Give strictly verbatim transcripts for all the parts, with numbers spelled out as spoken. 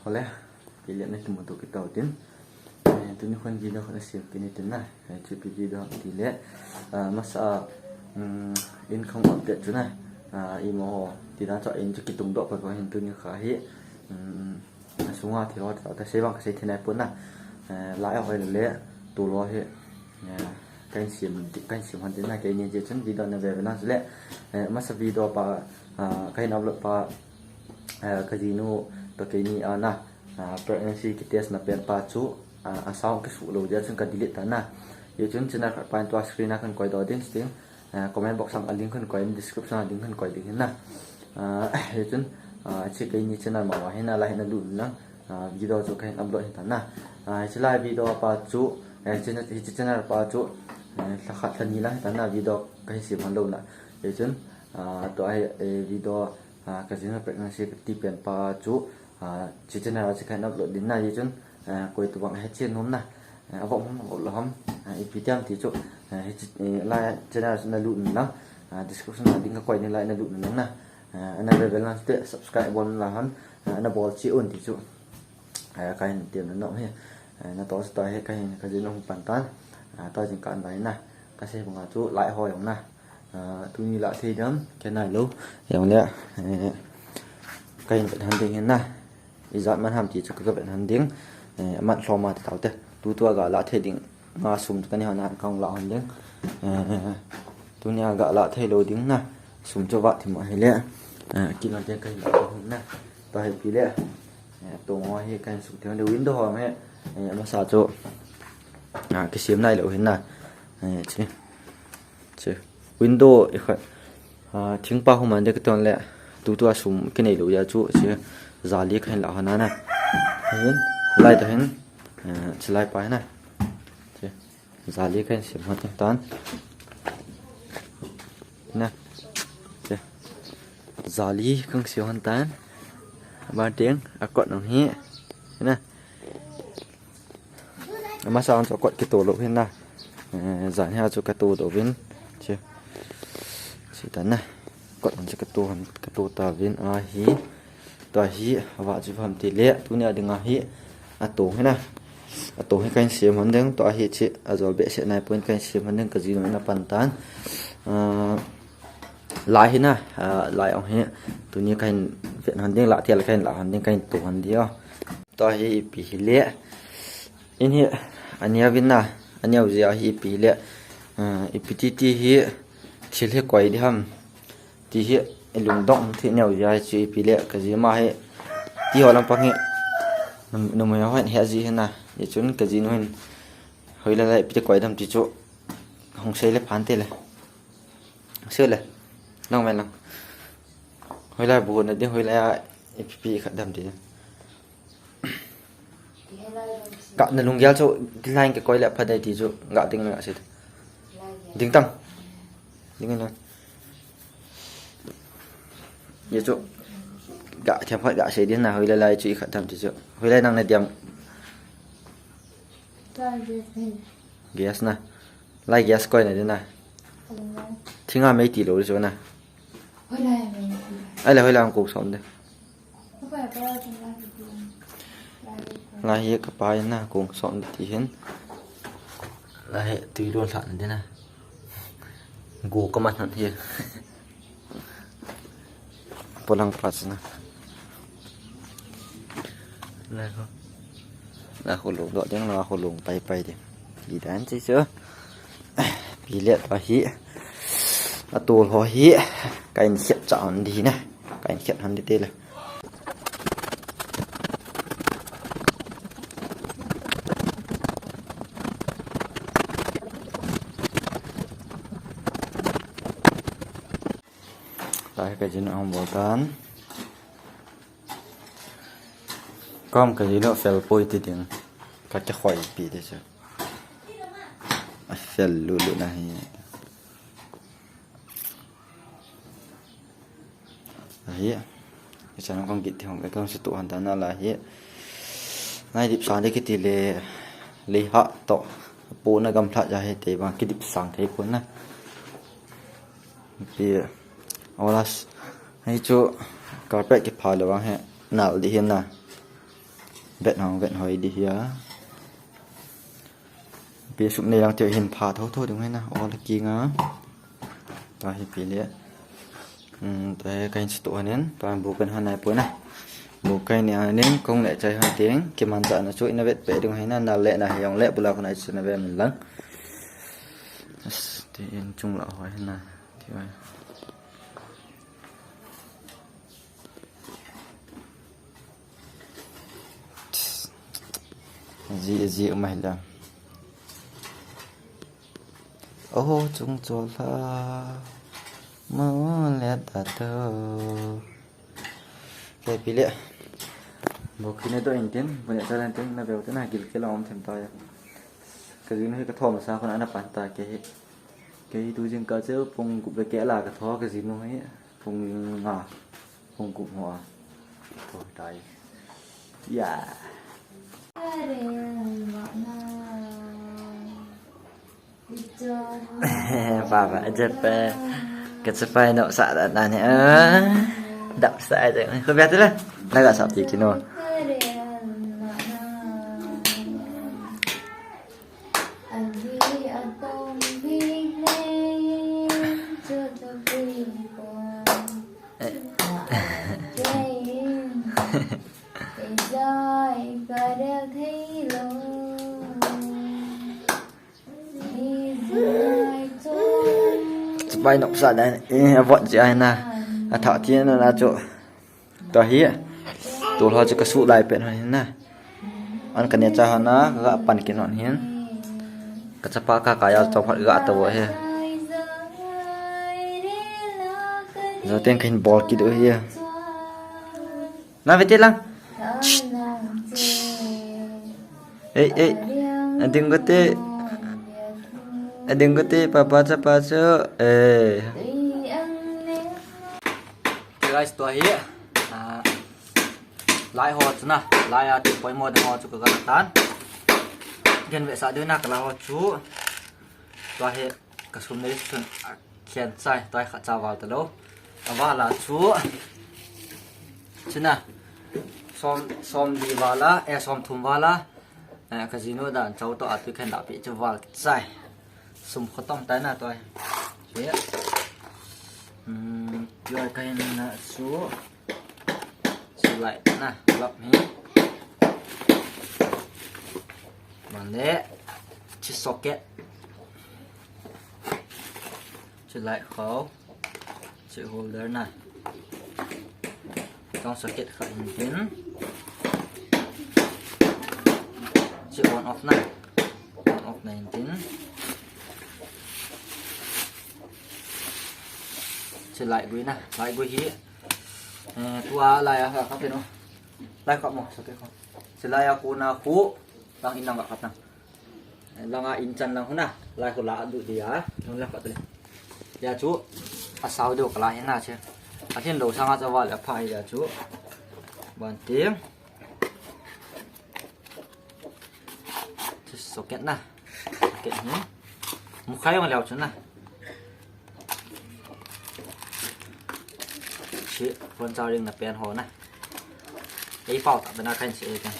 Ole, ipi le nakimuto kit tau tin. Eh, tuni khun video khun asem kit ni tin na. Eh, chu ipi video ham tile, ah, masa, um, income update chu na. Ah, imo ho, ti dan chu in chu kitung doh pa hin tuni kha hi. Um, asunga thil ho ta, ta sei vang ka sei thei nai pon na. Eh, lai a hoi le, tu lo hi. Eh, kahin sem, kahin sem hon tin na, keini jeh chun video na ve ve na chule. Eh, masa video pa, ah, kahin upload pa, eh, kajinu toh keini a na, ah, pregnancy kitest na pen pa chu, ah, a sound kisuh lou jeh chun ka delete ta na. Hichun channel khat pa in tua screen a kahin koi doh ding, sting, ah, comment box a link kahin koi in, description a link kahin koi ding hin na. Ah, hichun, ah, hiche keini channel ma ma hin a la hin na lut in lang, ah, video chu kahin upload hin ta na. Ah, hiche lai video pa chu, eh, channel, hiche channel pa chu, eh, lha khat lha ni lang hin ta na video kahin sem hon lou na. Hichun, ah, tua hi, eh, video, ah, kajinu pregnancy kiti pen pa chu, ah, hiche channel a chu kahin upload ding na, hichun, ah, koi tobang ahe chen nom na, ah, avop ham, avop lou ham, ah, ipi ti ham ti chu, ah, hiche, eh, lai channel a chu na lut in lang, ah, description a link ka koi in, lai na lut in lang na, ah, ana ve ve lang chute subscribe bol in lang hen, ah, ana bol cheh un ti chu, ah, kahin tem nom hi, ah, natoh chu tua hi kahin kajinu hung pan tan, ah, tua jingkah in lai na, ka sei banga chu lai ho jong na. Ah, tuni lah thei dem, kei nai lou. Jong le, eh, kahin vet hon ding hin na. Ijat man ham ti chu ka vet hon ding. Eh, amat lhom a ti tau te. Tutua ga lah thei ding. Nga sum chu kani hon a kahung lah hon ding. Eh, tunia ga lah thei lou ding na. Sum chu vat thim ahile. Eh, kilo te kahin lah hon na. Tua hi ipi le. Eh, tong ho hi kahin suk thei hon le window ho hi. Eh, masa chu. Ah, kisem nai lou hin na. Eh, chi. Chi. Window i khat, ah, thingpa hung man ding kati hon le, tutua sum kinei lou jeh chu, chi, jali kahin lah hon a na. Hin, lai ta hin, ah, chi lai pa hin na. Chi, jali kahin sem hon tan. Na, chi, jali kahin sem hon tan. Ban teng, a kot nung hi. Na. Amasa a chu kot kito lou hin na. Eh, jan hi a chu kato doh vin. Chi. Chi ta na. Kot a chu kato han, kato ta vin ahi. Tua hi, ava chu ham ti le, tunia ding ahi. Atong hi na. Atong hi kahin sem hon ding, tua hi chi, ajol behseh nai pon kahin sem hon ding kajinu in apan tan. Ah, lai hi na, ah, lai ong hi. Tuni kahin vet hon ding, lah thei le kahin lah hon ding, kahin to hon ding o. Tua hi ipi hile. In hi, aneo vin na, aneo jeh a hi ipi hile. Ah, ipi ti ti hi, thil hi koi ding ham. Ti hi, ilungdong thei neo jeh a hi chu ipi le, kajinu ma hi. Ti ho lampang hi, num-, numei ho hin he ji hin na. Hichun kajinu hin, hoilai lai ipi ti koi dem ti chu. Hung sei le phan te le. Sei le. Nang men lang. Hoilai bu na ding, hoilai a ipi pi khat dem ti. Ka na lunggel chu, ti lai ke koi le pha dai ti chu, ga ding na se. Ding tang. Ding na. Ye chu, ga thiam khat ga sei ding na, hoilai lai chu i khat dem ti chu. Hoilai nang na diam. Gas na. Lai gas koi na ding na. Thinga mei ti lou chu na. Ai le hoilai ang kong som de. Lai hi ka pa in na kong som de ti hin. Lai hi tui lon lhan de na. Go ka man han hi. Polang pa chu na. Lai ho. Lai ho lung doh ding, lai ho lung pai pai ding. Ti dan chi chu. Pi le pa hi. Atol ho hi. Kahin khet cha hon ding na. Kahin khet hon ding te le. Tua hi kajinu ahung bol tan. Kom kajinu fel poi ti ding. Ka kikhoi pi ti chu. Afel lulu na hi. Ahi. Ichan kong kit ti hong ka kong situ han ta na la hi. Nai dip sa de kiti le. Le ha to. Pu na gamla ja he te bang kidip sang thei pon na. Pi, olas. Hi chu carpet kipha le bang he nal di hin na. Vet hong, vet hoi di hia. Pi sum nei lang tio hin pha tho tho ding hena. Ol kinga. Tua hi pi le. Hmm, tua hi kahin situ hanin. Tua bu kan han nai poi na. Bu kahin ni hanin kong le chai han ting. Kiman cha na chu ina vet pe ding hena. Na le na hi ong le bula ko na chu na ve min lang. As, ti in chung la hoi hena. Ti hoi. Ji, ji, umai la. Oho, chung chol ha. Mo le ta to. Ke pi le. Bo kine to intin, bo ne ta intin, na beu ta na gil ke la om them ta ya. Ka gin hi ka thom sa khun ana pan ta ke hi. Ke hi tu jing ka cheu pung gup le ke la ka tho ka jinu hi. Pung nga. Pung gup ho a. Tho tai. Ya. Papa, aje pe. Ka chapai no sa da na ni. Ah. Dap sa aje. Ko bia tu la. Laga sa pi kino. Chapai nok sa dan, eh, avot ji ai na. Atha ti na na chu. Tua hi. Tul ho chu ka su lai pen hon hin na. An ka ne cha hon na, ka pan kin hon hin. Ka chapa ka ka ya chau phat ga ta wo he. Zo ten ka hin bol kit u hi. Na ve te lang. Ei, ei. Ading ko te. Ading ko te, papa cha pa cha. Eh. Guys, tua hi. Ah, lai ho chu na, lai a ti poimo ding ho chu ka ga tan. Gen ve sa deu na ka lai ho chu. Tua hi ka sum nei sun a khen chai, tua hi kha cha val ta lo. A val a chu. Chu na. Som, som li val a, eh, som thum val a. Eh, ka jinu dan chau to a tu khen da pi chu val chai. Sum khotom tai na toi. Ye. Hmm, yoi ka hin na su. Su lai na, lap hi. Mane, chi socket. Chi lai khau. Chi holder na. Tong socket kha in tin. Chi on off na. On off na in tin. Chi lai gui na. Lai gui hi. Eh, tua lai a kha peno. Lai kha mo socket kha. Chi lai a ku na ku. Tang in lang kha na. Langa in chan lang huna, lai khu la du dia, nung lang khat le. Ya chu, a sau deu ka la hin na che. A hin lo sanga cha val a pha ya chu. Ban ting. Chu socket na. Socket ni. Mu khai yong leo chu na. Chi, phone charging na pen ho na. Ei pau ta bena khan chi ei kan.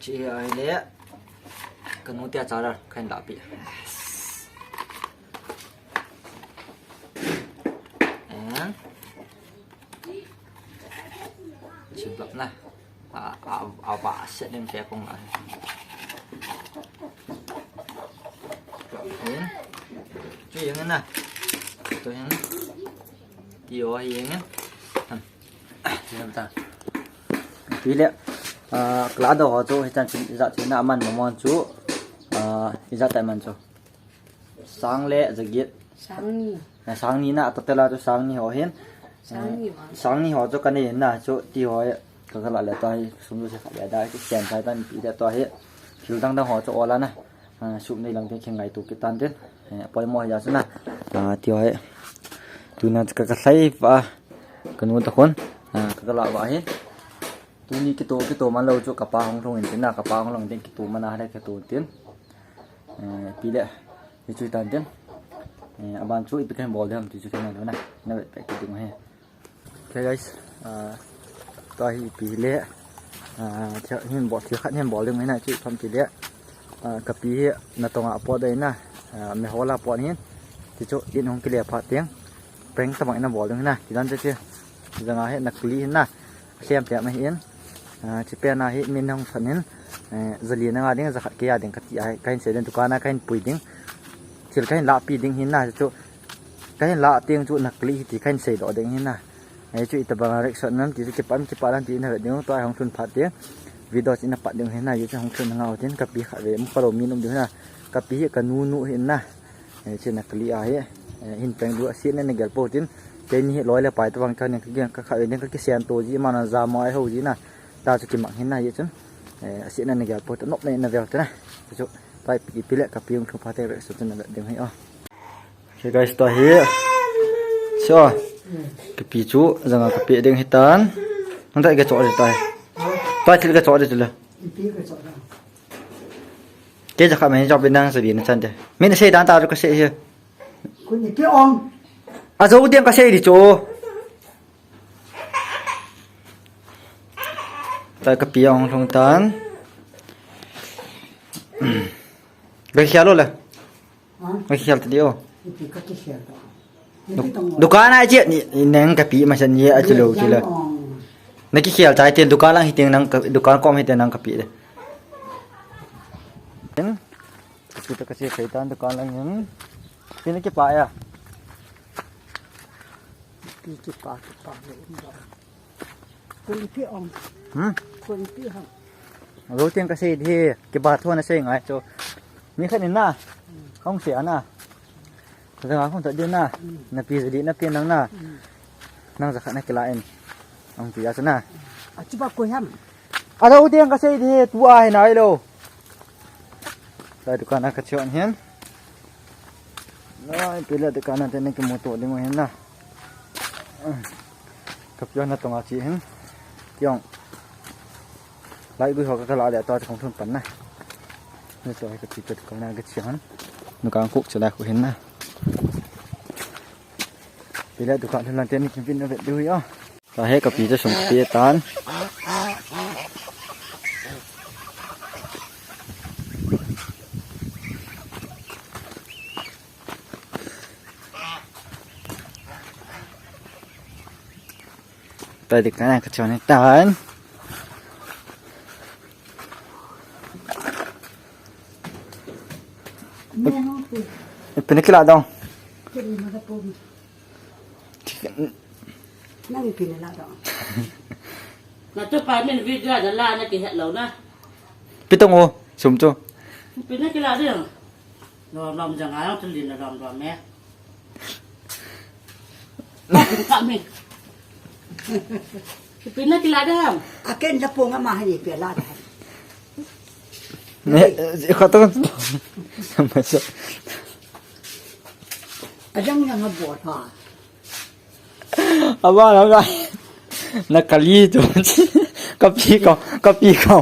Chi hi ahile, ka nu tia charger khan da pi. And chi block na. A, a, a ba set ding te kong la. Block hin. Chi yang na. Tu hin. Ti o hi yang. Ham. Ti ham ta. Ti le. Ah, klado ho chu hichan chin ijat chin na man mo mon chu. Ah, ijat tai man chu. Sang le jagit. Sang ni. Na sang ni na total a chu sang ni ho hin. Sang ni vang. Sang ni ho chu ka nei na chu ti ho ka ka la le ta hi sum lu se kha le da ki sen thai ta ni ti le to hi. Thil dang dang ho chu ola na. Ah, sum nei lang te khe ngai tu ki tan tin. Eh, poimo ya chu na. Ah, ti ho hi. Tuna ka ka sai va. Ka nu ta khun. Ah, ka ka la va hi. Tuni kito, kito man lo chu ka pa hung lhung in tin na, ka pa hung lhung tin kito man a le kito tin. Eh, pi le, hi chu tan tin. Eh, aban chu ipi kan bol dem ti chu kan lo na. Na vet pe ki ding he. Okay guys, ah, Tua hi ipi le, ah, thil hin bol, thil khat hin bol ding ahi na, chu ipi ham ti le, ah, kapi hi natong a pot ahi na, ah, mehol a pot hin, ti chu in hung kile phat teng, prank tabang in abol ding ahi na, ti dan chu chu, janga hi nakli hin na, lhem lhem ahi in, ah, chi pen a hi min hung phan in, eh, jali na nga ding, jakhat kei a ding kati ahi, kahin sei ding, dukan a kahin pui ding, thil kahin lahpi ding hin na, chu, kahin lah teng chu nakli hi ti kahin sei doh ding hin na. Ahi chu itobang a reaction nam ti chu kipan kipan ti na ve ding, tua hung lhun phat teng video chu ina pat ding hin na, ahi chu hung lhun nga u tin kapi khat ve, mu ka lo mi num ding hin na. Kapi hi kanu nu hin na. Ahi chu nakli ahi, eh, hin prank du asetna na gel po tin. Keini hi loi le pai tobang kahin ka gen ka khat ve ding ka kisen to ji ma na ja mo ai ho ji na. Ta chu kimang hin na ahi chun. Eh, asetna na gel po ta nop na na ve ta na. Chu chu tua ipi le kapi hung lhun phat teng reaction chu na ve ding hi o. Okay guys, tua hi. So, kapi chu, janga kapi ding hitan. Nang tai kacho ding tai. Tua thil kacho ding tule. Ipi kacho ding. Kei jakha mai jong pinang sa bin chan de. Min sei dan ta ka sei hi. Kun ipi ong. Ajo ding ka sei di chu. Tua kapi ong lhung tan. Ka khel lo le. Ha? Ka khel ta di o. Ipi ka khel ta. Ipi tong. Dukan a che ni, ni nang kapi ma san ye a che lo che la. Ong. Na kikhel chai te dukan lang hi teng nang ka, dukan kom hi teng nang kapi de. Hin. Kapi to ka che kai tan dukan lang hin. Hin kipa ya. Ipi kipa kipa le. Kun ipi ong. Hmm? Kun ipi ha. Ajo teng ka sei di, kiba tho na sei ngai chu. Mi khat in na. Hung sei a na. Janga hung ta di na. Hmm. Napi jali napi nang na. Hmm. Nang jakhat na kila in. Hung ti a chu na. Achi ba koi ham. Ajo teng ka sei di, tua hi nai lo. Tua dukan a ka chon hin. Nai, ipi le dukan a te ni kimu to ding u hin na. Kapi natong a che hin. Tiong. Lai gui ho ka la le tua hung lhun pan na. Ni tua hi kapi dukan a ka che hin. Dukan kuk che lai khu hin na. Ipi le dukan lhun lang te ni kin pin na ve du hi o. Tua hi kapi chu sum kapi tan. Tua dukan a ka chon tan. Ipi na kila dong. Nang ipi na la dong. Na tu pa min video da la na kihet lo na. Ipi tong o, sum chu. Ipi na kila ding. Lom lom janga jong thil din lom lom e. Ka min. Ipi na kila ding. A ken da pong ama hi pe la da. Ne, khato. Sama so. Ajang jang a bol ha. Aba na ka. Na kali tu. Kapi ka, kapi ka.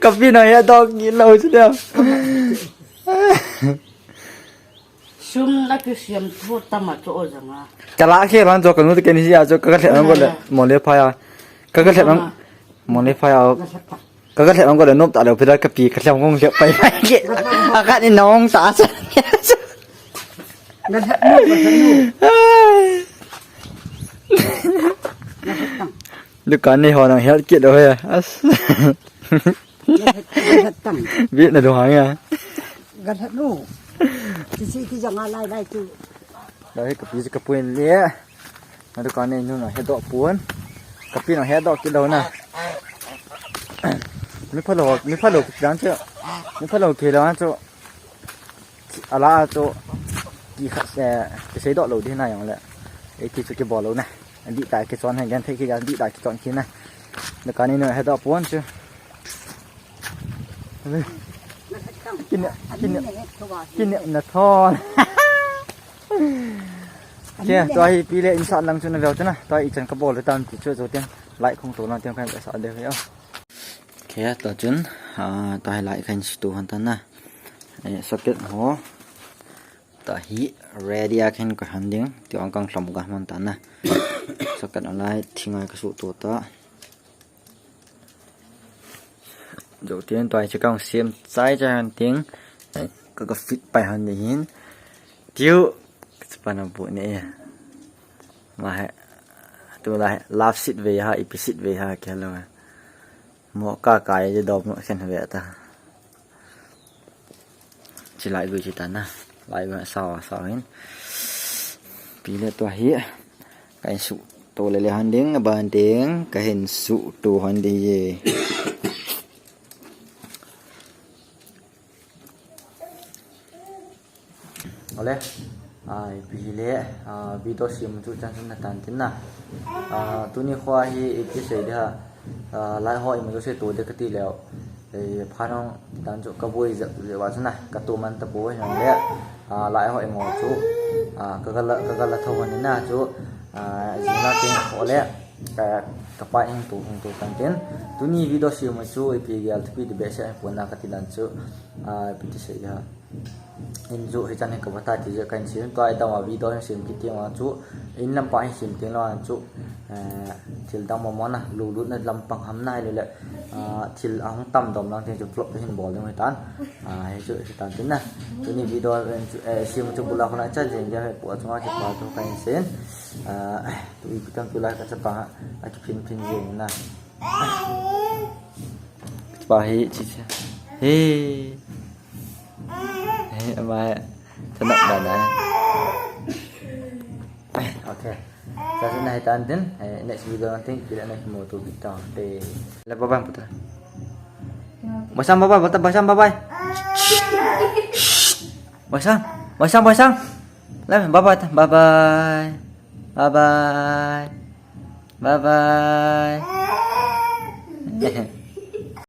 Kapi na ya dog ni lo chu dia. Sum la kisiam thu tama chu o janga. Kala ke ran chu kanu te keni ya chu ka ka thep nang ko le. Mo le pha ya. Ka ka thep nang. Mo le pha ya. Ka ka thep nang ko le nom ta le phi da kapi ka thep ngong le pai pai ke. A ka ni nong ta sa. Ka thep nu, ka thep nu. Ka thep tang. Dukan ni ho nang hel kit lo he. As. Ka thep, ka thep tang. Bi na dong hang ya. Ka thep nu. Chi chi ki janga lai lai tu. Lai kapi chi kapuin le. Adukan nei nu na hedoh pon. Kapi na hedoh kit lo na. Mi phalo, mi phalo kidan chu. Mi phalo kidan chu. Ala chu. Ki khat, eh, kisei doh lo di na jong le. Ei ti chu kibol lo na. Di ta kichon he gen thei ki gan di ta kichon ki na. Adukan nei nu hedoh pon chu. Kine, kine, kine na thon. Che, tua hi pi le insat lang chu na veu chu na. Tua ichan ka bol le tan ti chu chu tiang. Like khong to lang tiang khan ka sa de ho. Che, tua chun, ah, tua hi like khan chu tu han tan na. Eh, socket ho. Tua hi ready a khan ka han ding. Ti ong kang hlom ka man tan na. Sakat alai, thingai ka suh to ta. Jou tin tua hi chu ka hung sem chai chai hon ting. Ka, ka fit pai hon ding hin. Tiu, ka chu pan a bu ne. Ma he. Tu la he, love seat ve ha, ipi seat ve ha, ke lo. Mo ka kai je dom no khen ve ta. Chi lai gui chi ta na. Lai gui sao sao hin. Pi le tua hi. Ka hin suh to le le hon ding, aban ding, ka hin suh to hon ding ye. Ole, ah, ipi hile, ah, video sem chu chan chun na tan tin na. Ah, tuni kho hi ipi sei dia, ah, lai ho imajouse to de kati leu. Eh, phanong dan chu ka boi jep jep a chu na, ka to man ta poi hon le. Ah, lai ho imajouse chu, ah, ka gala, ka gala tho hon na chu, ah, jing la ting ole. Ka, ka pa hung to, hung to tan tin. Tuni video sem chu ipi gel thupi di be se pon na kati dan chu, ah, ipi ti sei dia. In chu hichan hin ka va ta ti je ka in sem tua i dam a video hin sem kit teng vang chu in lam pa hin sem teng lo vang chu, eh, thil dang mo mo na lu lut na lam pang ham na le le, ah, thil ahung tam dom lang teng chu vlog hin bol ding hitan. Ah, hi chu hitan tin na. Tuni video hin chu, eh, sem chu bula khona cha jeng dia he pu a chunga kipa thu ka in sem. Ah, tu ipi tam tu lai ka chapa a kiphin phin jeng na. Pa hi chi chi. He. He, ama he. Thanop dan a. Okay. Sa sa na hitan tin. Eh, next video nang tin kila na kimo tu kita. Te. La bye bye puta. Basang bye bye, bata basang bye bye. Basang, basang, basang. La bye bye ta, bye bye. Bye bye. Bye bye.